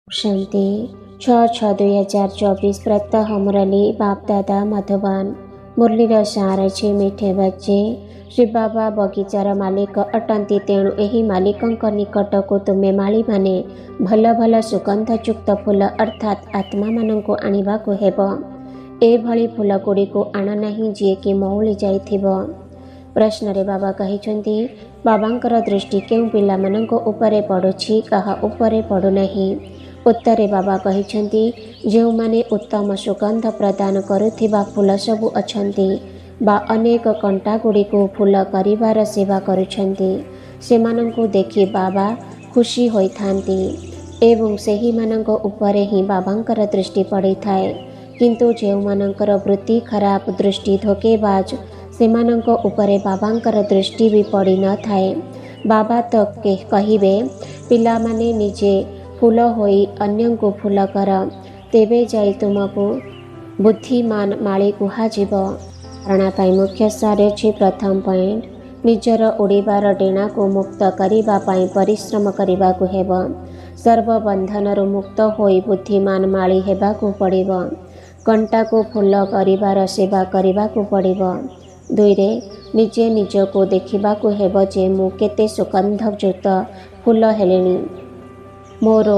ଶାନ୍ତି। 6/6/2024 ପ୍ରତ୍ୟହ ମୁରଲୀ, ବାପଦାଦା ମଧୁବନ। ମୁରଲୀର ସାର ଅଛି, ମିଠେ ବଚ୍ଚେ, ଶିବ ବାବା ବଗିଚାର ମାଲିକ ଅଟନ୍ତି, ତେଣୁ ଏହି ମାଲିକଙ୍କ ନିକଟକୁ ତୁମେ ମାଳିମାନେ ଭଲ ଭଲ ସୁଗନ୍ଧଯୁକ୍ତ ଫୁଲ ଅର୍ଥାତ୍ ଆତ୍ମାମାନଙ୍କୁ ଆଣିବାକୁ ହେବ। ଏଭଳି ଫୁଲଗୁଡ଼ିକୁ ଆଣ ନାହିଁ ଯିଏକି ମଉଳି ଯାଇଥିବ। ପ୍ରଶ୍ନରେ ବାବା କହିଛନ୍ତି, ବାବାଙ୍କର ଦୃଷ୍ଟି କେଉଁ ପିଲାମାନଙ୍କ ଉପରେ ପଡ଼ୁଛି, କାହା ଉପରେ ପଡ଼ୁନାହିଁ? ଉତ୍ତରେ ବାବା କହିଛନ୍ତି, ଯେଉଁମାନେ ଉତ୍ତମ ସୁଗନ୍ଧ ପ୍ରଦାନ କରୁଥିବା ଫୁଲ ସବୁ ଅଛନ୍ତି ବା ଅନେକ କଣ୍ଟାଗୁଡ଼ିକୁ ଫୁଲ କରିବାର ସେବା କରୁଛନ୍ତି, ସେମାନଙ୍କୁ ଦେଖି ବାବା ଖୁସି ହୋଇଥାନ୍ତି ଏବଂ ସେହିମାନଙ୍କ ଉପରେ ହିଁ ବାବାଙ୍କର ଦୃଷ୍ଟି ପଡ଼ିଥାଏ। କିନ୍ତୁ ଯେଉଁମାନଙ୍କର ବୃତ୍ତି ଖରାପ, ଦୃଷ୍ଟି ଧୋକେବାଜ, ସେମାନଙ୍କ ଉପରେ ବାବାଙ୍କର ଦୃଷ୍ଟି ବି ପଡ଼ିନଥାଏ। ବାବା ତ କହିବେ, ପିଲାମାନେ ନିଜେ ଫୁଲ ହୋଇ ଅନ୍ୟଙ୍କୁ ଫୁଲ କର, ତେବେ ଯାଇ ତୁମକୁ ବୁଦ୍ଧିମାନ ମାଳି କୁହାଯିବ। ଧାରଣା ପାଇଁ ମୁଖ୍ୟ ସାର ଅଛି, ପ୍ରଥମ ପଏଣ୍ଟ, ନିଜର ଉଡ଼ିବାର ଡେଣାକୁ ମୁକ୍ତ କରିବା ପାଇଁ ପରିଶ୍ରମ କରିବାକୁ ହେବ। ସର୍ବବନ୍ଧନରୁ ମୁକ୍ତ ହୋଇ ବୁଦ୍ଧିମାନ ମାଳି ହେବାକୁ ପଡ଼ିବ। କଣ୍ଟାକୁ ଫୁଲ କରିବାର ସେବା କରିବାକୁ ପଡ଼ିବ। ଦୁଇରେ, ନିଜେ ନିଜକୁ ଦେଖିବାକୁ ହେବ ଯେ ମୁଁ କେତେ ସୁଗନ୍ଧଯୁକ୍ତ ଫୁଲ ହେଲିଣି, ମୋର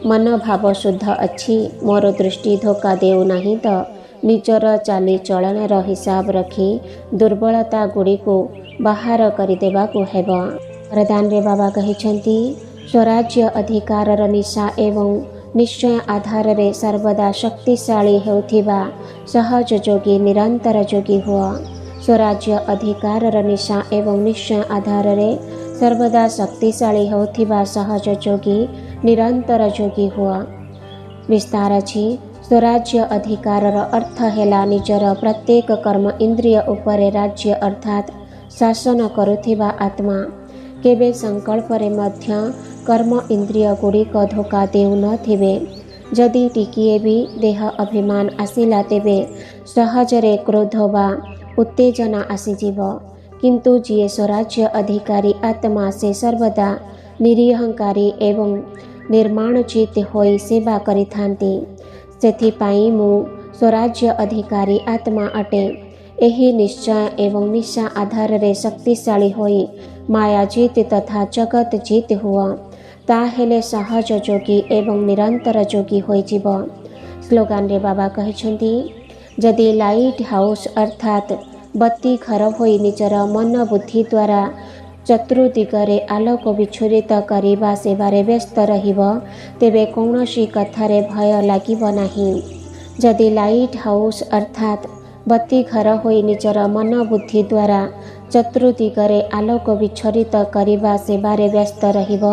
ମନୋଭାବ ଶୁଦ୍ଧ ଅଛି, ମୋର ଦୃଷ୍ଟି ଧୋକା ଦେଉନାହିଁ ତ? ନିଜର ଚାଲିଚଳନର ହିସାବ ରଖି ଦୁର୍ବଳତା ଗୁଡ଼ିକୁ ବାହାର କରିଦେବାକୁ ହେବ। ବରଦାନରେ ବାବା କହିଛନ୍ତି, ସ୍ୱରାଜ୍ୟ ଅଧିକାରର ନିଶା ଏବଂ ନିଶ୍ଚୟ ଆଧାରରେ ସର୍ବଦା ଶକ୍ତିଶାଳୀ ହେଉଥିବା ସହଜ ଯୋଗୀ, ନିରନ୍ତର ଯୋଗୀ ହୁଅ। ସ୍ୱରାଜ୍ୟ ଅଧିକାରର ନିଶା ଏବଂ ନିଶ୍ଚୟ ଆଧାରରେ ସର୍ବଦା ଶକ୍ତିଶାଳୀ ହେଉଥିବା ସହଜ ଯୋଗୀ, ନିରନ୍ତର ଯୋଗୀ ହୁଅ। ବିସ୍ତାର ଅଛି, ସ୍ୱରାଜ୍ୟ ଅଧିକାରର ଅର୍ଥ ହେଲା ନିଜର ପ୍ରତ୍ୟେକ କର୍ମ ଇନ୍ଦ୍ରିୟ ଉପରେ ରାଜ୍ୟ ଅର୍ଥାତ୍ ଶାସନ କରୁଥିବା ଆତ୍ମା। କେବେ ସଂକଳ୍ପରେ ମଧ୍ୟ କର୍ମ ଇନ୍ଦ୍ରିୟ ଗୁଡ଼ିକ ଧୋକା ଦେଉନଥିବେ। ଯଦି ଟିକିଏ ବି ଦେହ ଅଭିମାନ ଆସିଲା, ତେବେ ସହଜରେ କ୍ରୋଧ ବା ଉତ୍ତେଜନା ଆସିଯିବ। କିନ୍ତୁ ଯିଏ ସ୍ୱରାଜ୍ୟ ଅଧିକାରୀ ଆତ୍ମା, ସେ ସର୍ବଦା ନିରହଙ୍କାରୀ ଏବଂ ନିର୍ମାଣଚିତ ହୋଇ ସେବା କରିଥାନ୍ତି। ସେଥିପାଇଁ ମୁଁ ସ୍ୱରାଜ୍ୟ ଅଧିକାରୀ ଆତ୍ମା ଅଟେ, ଏହି ନିଶ୍ଚୟ ଏବଂ ନିଶା ଆଧାରରେ ଶକ୍ତିଶାଳୀ ହୋଇ ମାୟାଜିତ ତଥା ଜଗତ ଜିତ ହୁଅ, ତାହେଲେ ସହଜ ଯୋଗୀ ଏବଂ ନିରନ୍ତର ଯୋଗୀ ହୋଇଯିବ। ସ୍ଲୋଗାନରେ ବାବା କହିଛନ୍ତି, ଯଦି ଲାଇଟ୍ ହାଉସ୍ ଅର୍ଥାତ୍ ବତୀ ଘର ହୋଇ ନିଜର ମନ ବୁଦ୍ଧି ଦ୍ୱାରା ଚତୁର୍ଦିଗରେ ଆଲୋକ ବିଚ୍ଛୁରିତ କରିବା ସେବାରେ ବ୍ୟସ୍ତ ରହିବ, ତେବେ କୌଣସି କଥାରେ ଭୟ ଲାଗିବ ନାହିଁ। ଯଦି ଲାଇଟ୍ ହାଉସ୍ ଅର୍ଥାତ୍ ବତୀ ଘର ହୋଇ ନିଜର ମନ ବୁଦ୍ଧି ଦ୍ୱାରା ଚତୁର୍ଦିଗରେ ଆଲୋକ ବିଚ୍ଛୁରିତ କରିବା ସେବାରେ ବ୍ୟସ୍ତ ରହିବ,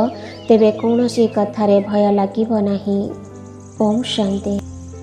ତେବେ କୌଣସି କଥାରେ ଭୟ ଲାଗିବ ନାହିଁ। ଓମ୍ ଶାନ୍ତି।